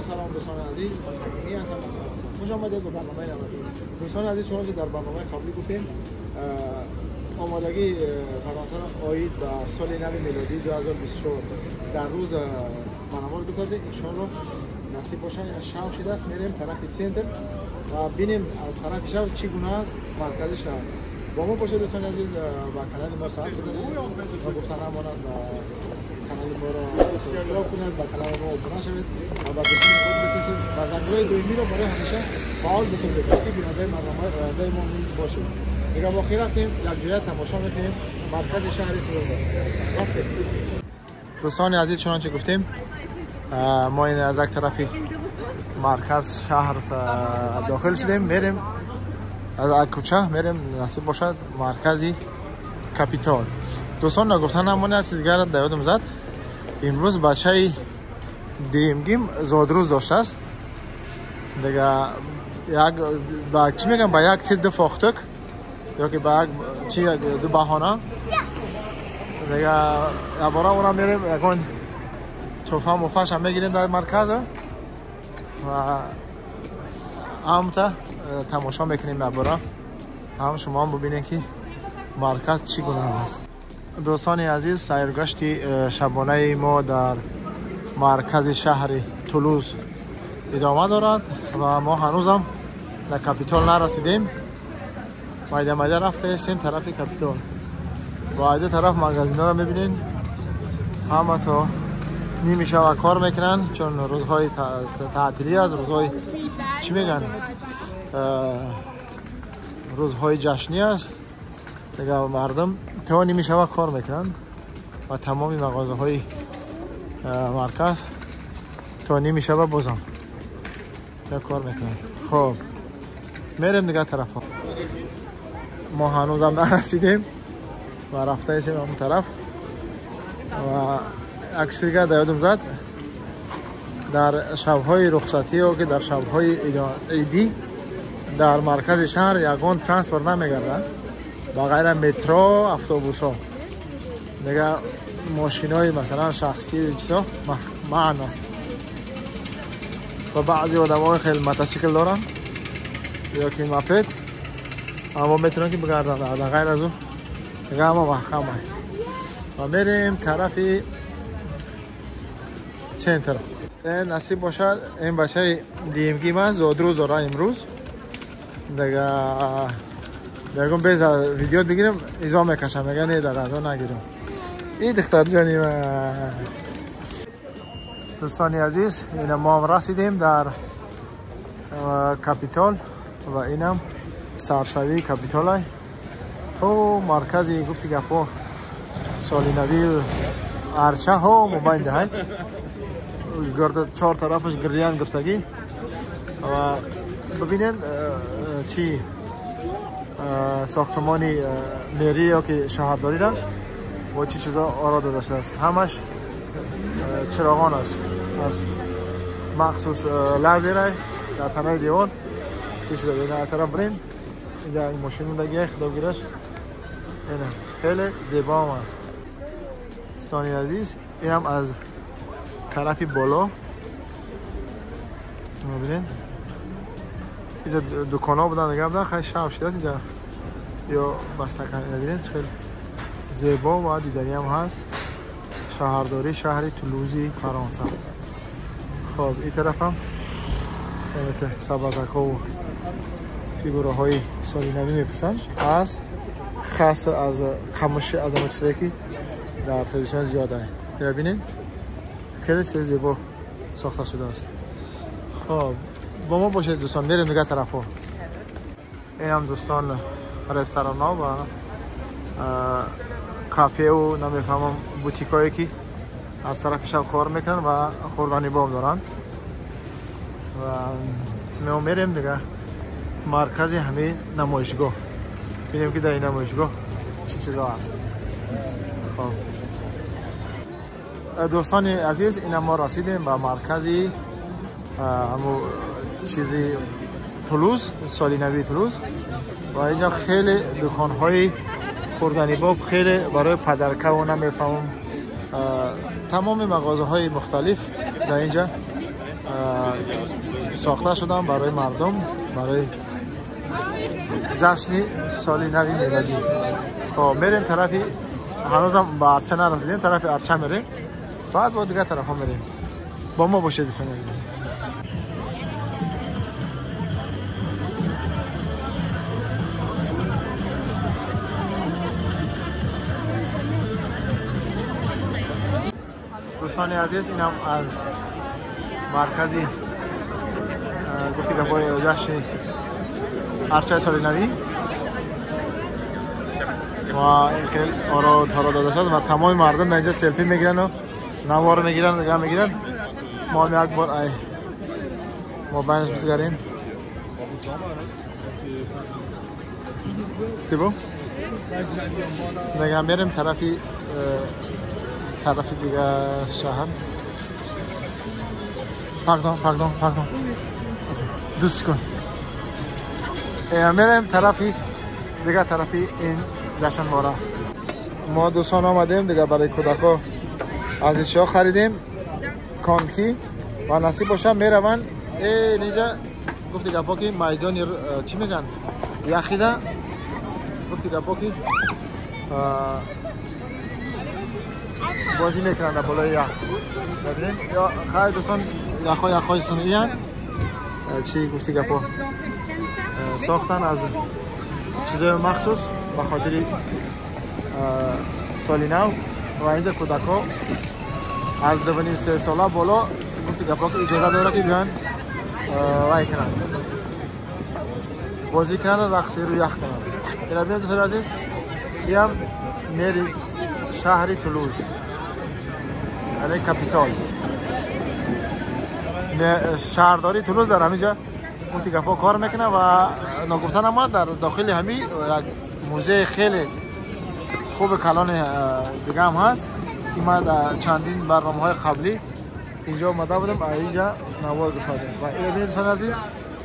سلام دوستان عزیز، آقای هستم. خوش آمدید به برنامه نوبتی. دوستان عزیز، چون که در برنامه قبلی گفتیم آمادگی فرانسه را عاید به سال نو میلادی 2024 در روز برنامه گفتیم، انشالله نصیب باشه. شب شده است، میریم طرف center و ببینیم از طرف شب چگونه است مرکز شهر. با ما باشید دوستان عزیز و کانال ما سر بزنید و گفتن نماند و کانال ما را subscribe کنید و کانال ما آبونه شوید و به دوستان خود بفرستید و زنگوله دومی را برای همیشه فعال بسازید تا که بیننده برنامه آینده ما نیز باشید. دیگه با خیر رفتیم یک جای تماشا میکنیم مرکز شهر تولوز. رفتیم دوستان عزیز، چنانچه گفتیم ما این از یک طرفی مرکز شهر داخل شدیم، میریم از کوچه میریم نصیب باشد مرکزی کاپیتال. دوستان نگفتن نمونه چیز دیگر در یادم زد، امروز بچه دیمگیم زادروز داشته است دیگه. یک با چی میگم، با یک تیر دو فاختک یا که با یک چی دو بهانه دیگه. یه باره میریم یکون توفه مفش هم میگیریم در مرکز و هم تا تماشا میکنیم. برا هم شما هم ببینید که مرکز چی گونه است. دوستان عزیز، سیرگشت شبانه ما در مرکز شهر تولوز ادامه دارد و ما هنوزم در کاپیتال نرسیدیم. مایده مایده رفته هستیم طرف کاپیتال و ایده طرف مغازه را میبینین همه تا نیمه شب کار میکنن، چون روزهای تعطیلی است، روزهای چی میگن، روزهای جشنی است دیگه. مردم تا نیمه شب کار میکنن و تمام مغازه های مرکز تا نیمه شب بازم کار میکنن. خب میریم دیگه طرف ها. ما هنوزم نرسیدیم و رفته ایسیم اون طرف. و عکس دیگه در یادم زد، در شبهای رخصتی یا که در شبهای عیدی در مرکز شهر یگان ترانسپورت نمیگردن با غیر مترو، اتوبوس ها دیگه. ماشین های مثلا شخصی و چیزا منع است و بعضی آدم های خیلی موتورسیکل دارن یا که مپد، اما میتونن که بگردن. در غیر از او دیگه همه محکم و میریم طرف center. نصیب باشد این بچه دیمگی من زادروز داره امروز دیگه. دیگه بیز ویدیو بگیرم ایزا میکشم، میگه نه در از نگیرم. این دختر جانی من. دوستان عزیز، این ما هم رسیدیم در کاپیتال و اینم سرشوی کاپیتال او مرکزی گفتی گپو سالی نوی ارچه ها موبایل ده گرد چهار طرفش گریان گفتگی و ببینید چی ساختمانی mairie یا که شهرداری را با چی چیزا آرا داده شده است. همش چراغان است از مخصوص لحظه را در تنه دیوار چی شده. این طرف بریم اینجا این ماشین موندگی خدا گیرش، اینه خیلی زیبا هم است. دوستان عزیز، اینم از طرف بالا می‌بینین اینجا دکان‌ها بودن دیگه، بودن خیلی شب شده است اینجا یا بسته کردن. می‌بینین خیلی زیبا و دیدنی هم هست شهرداری شهر تولوزی فرانسه. خب این طرف هم سبدک ها و فیگوره های سالی نوی میپوشن از خاص از خمش از چیزایی که در تلویزیون زیاده. ببینین خیلی چیز زیبا ساخته شده است. خب با ما باشید دوستان، میریم دیگه طرفا. این هم دوستان رستوران ها و کافه و نمیفهمم بوتیک هایی که از طرف شب کار میکنن و خوردنی باب دارن و ما میریم دیگه مرکز همه نمایشگاه. ببینیم که در این نمایشگاه چی چیزا هست. خب دوستان عزیز، این ما رسیدیم به مرکزی همو چیزی تولوز، سالی نوی تولوز، و اینجا خیلی دکان‌های خوردنی باب، خیلی برای پدرکه و نمیفهمم تمام مغازه های مختلف در اینجا ساخته شدن برای مردم، برای جشن سال نوی میلادی. خب میریم طرفی، هنوزم به ارچه نرسیدیم، طرف ارچه میریم، بعد با دیگه طرف ها میریم. با ما باشید دوستان عزیز. دوستان عزیز، اینم از مرکزی گفتی که با جشن ارچه سال نوی و این خیلی آرا تارا داده شد و تمام مردم در اینجا سلفی میگیرن و نوار میگیرن، نگاه میگیرن. ما هم یک بار ای ما بینش بسگریم. سیبو نگاه میریم طرفی، طرف دیگه شهر. پاردون پاردون پاردون، دوست کن. میریم طرفی دیگه، طرفی این جشنواره. ما دوستان آمدیم دیگه برای کودکا از این چیزا خریدیم، کانکی و نصیب باشه میروند اینجا. گفتی گپا که میدان چی میگن یخیده، گفتی گپا که بازی میکنن در بالای یخ. ببینیم یا خیلی دوستان یخ یخ صنعی هن، چی گفتی گپا ساختن از چیزای مخصوص به خاطر سال نو. و اینجا کودکا از 2.5 3 ساله بالا گفتی گپا که اجازه داره که بیان وای کنن، بازی کنن و رقص رو یخ کنن. این ببینید دوستان عزیز، این هم میری شهر تولوز، یعنی کپیتال شهرداری تولوز در همینجا گفتی گپا کار میکنه. و ناگفته نماند در داخل همی یک موزه خیلی خوب کلان دیگه هم هست که ما در چندین برنامه های قبلی اینجا آمده بودم و اینجا نوار گشادیم. و این ببینید دوستان عزیز،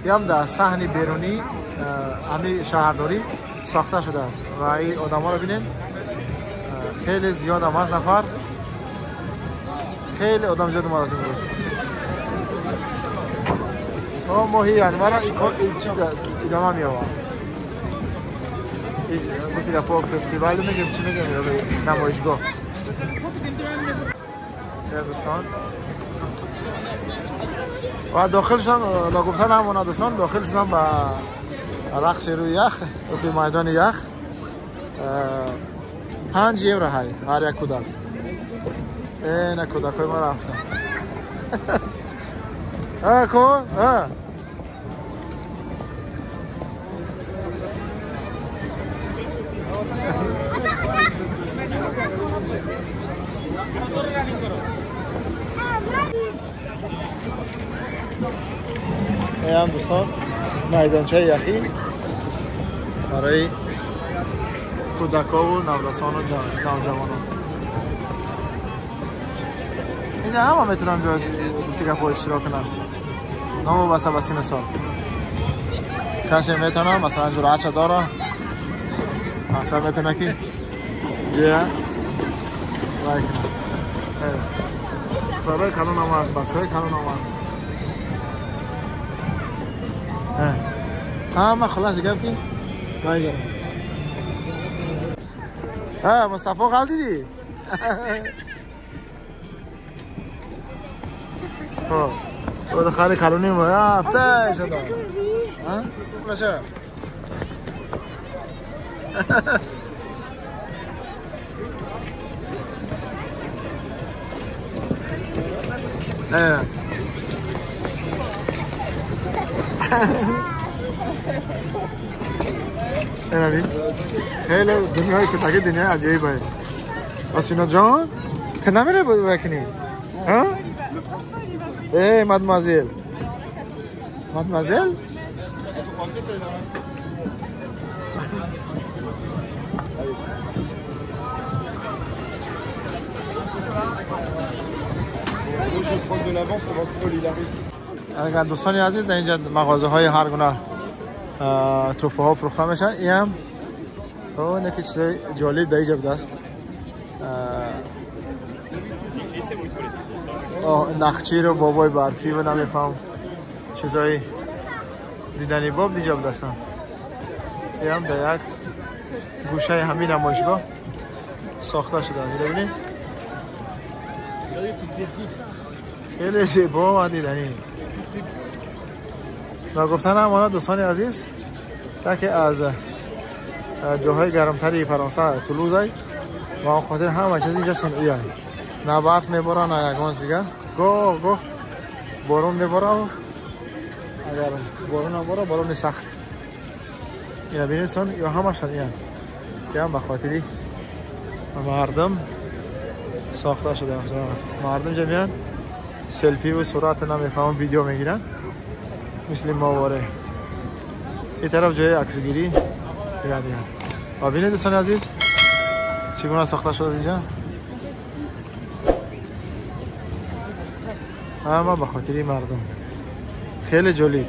این هم در صحن بیرونی همی شهرداری ساخته شده است و این آدم ها رو ببینید خیلی زیاد هم از نفر، خیلی آدم زیاد اومده امروز. تا ماهی ینوار این چی ادامه می‌یابد. این گفتی گپا فستیوال میگیم، چی میگیم، نمایشگاه. دوستان و داخل شدن، ناگفتن همون دوستان داخل شدن به رقص روی یخ توی میدان یخ. 5 یورو های هر یک کودک. نه کودک های ما رفتن. کو هم دوستان میدانچه یخی برای کودکا و نورسان و نوجوانان. اینجا همه میتونن بیاد گفتی گپا اشتراک کنن، نه بسه بسی مثال کسی میتونه مثلا جرأت داره، مثلا میتونه که بیا وای کنه. سرای کلان هم هست، بچه های کلان هم هست، همه خلاص گپ که وای دارم. مصطفی غلطیدی؟ خب خود خالی کلونی رفته شده. ها؟ باشه. ببین خیلی دنیای کتاکی دنیای عجیبه. آسینا جان تو نمیره بکنی؟ ها؟ ای مادمازل مادمازل. اگر دوستان عزیز در اینجا مغازه های هر گونه توفه ها فروخته میشن. این هم اون که چیز جالب در اینجا بوده است. نخچیر و بابای برفی و نمیفهم چیزای دیدنی باب دیجا بوده هستن. این هم در یک گوشه همین نمایشگاه ساخته شده. ببینید خیلی زیبا و دیدنی. و گفتن هم دوستان عزیز که از جاهای گرمتری فرانسه تولوز و آن خاطر همه چیز اینجا صنعی هست. نه برف میباره نه یگان دیگه، گاه گاه بارون میباره و اگر بارون نباره بارون سخت. اینا بینید یا همش صنعی هست که هم به خاطری مردم ساخته شده. مردم جمعیان سلفی و صورت نمیفهمم ویدیو میگیرن مثل ماواره. این طرف جای عکسگیری دیگه دیگه. و ببینید دوستان عزیز چگونه ساخته شده اینجا، همه به خاطر مردم. خیلی جالب.